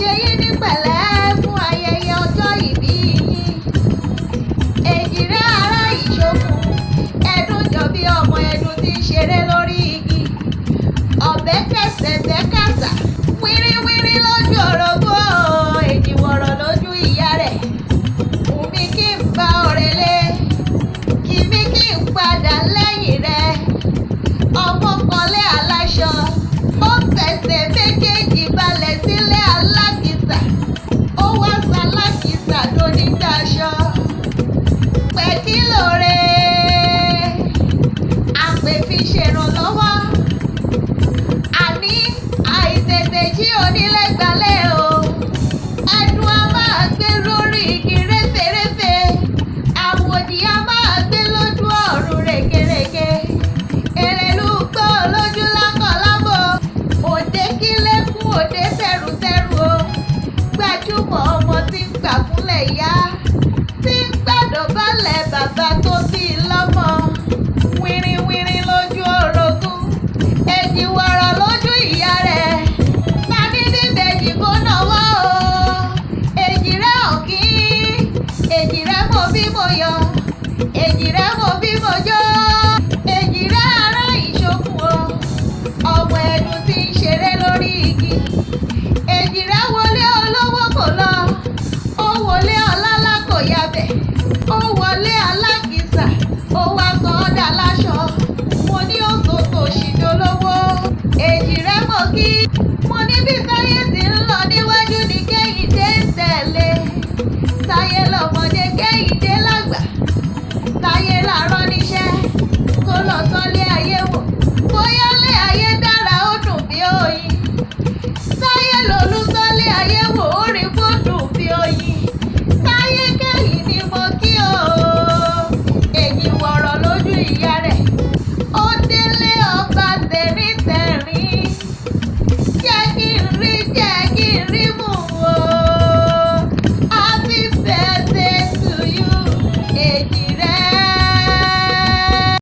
Ṣe yín ní pẹ̀lẹ́ fún ayẹyẹ ọjọ́ ìbí yín. Èjìrẹ́ ará ìṣokùn, ẹdun jọ bí ọmọ ẹdun tí ń ṣeré lórí igi. Ọ̀bẹ kẹsẹ̀ bẹ́ kàsà, wíríwírí lójú orogún o, èjìwọ̀rọ̀ lójú ìyá rẹ̀. Wùmí kí n bá ọ̀rẹ́ lé, kì mí kí n padà lẹ́yìn rẹ̀. Ọmọ kọlé aláṣọ, ó fẹsẹ̀ méjèèjì balẹ̀ sílé alákìsà, ó wá ṣalákìsà donígbàṣọ. Pẹ̀kí lóore, àpè fi ṣèrànlọ́wọ́. Àní àìtètè jí onílé gbalẹ̀ o. Ẹdun a máa gbé lórí igi réferéfe, àwòdì a máa gbé lójú ọ̀run rèkerèke. Èrèlú gbó lójú lákọ̀lábò, òde kílẹ̀kùn òde tẹrùtẹrù o. Gbajúmọ̀ ọmọ tí ń gbàkúnlẹ̀ ìyá, tí ń gbàdọ̀bálẹ̀ bàbá tó bí i lọ́mọ. Wìrìwìrì lójú orogún, èjìwọ̀rọ̀ lójú ìyá rẹ̀. Ta ní bíbejì kó nawọ́ o? Èjìrẹ́ ọ̀kín, èjìrẹ́ mo bí mo yọ̀, èjìrẹ́ mo bí mo jó, èjìrẹ́ ará ìṣokùn o. Ọmọ ẹdun tí ń ṣeré lórí igi. Èjìrẹ́ wọlé olówó kò lọ, ó wọlé ọlọ́lá kò yabẹ̀, ó wọlé alákìsà, ó wá sọ ọ́ dà láṣọ. Mo ní òṣòṣò ṣìdólówó. Èjìrẹ́ mo kí, mo ní bí táyé ti ń lọ níwájú ní Kẹ́hìndé ń tẹ̀lé. Táyé lọ́mọdé, Kẹ́hìndé lágbà. Táyé làárọ̀ níṣẹ́, kó lọ tọ́lé ayé wò. Bóyá lé ayé dára ó dùn bí oyin. Táyé lolú tọ́lé ayé wò ó.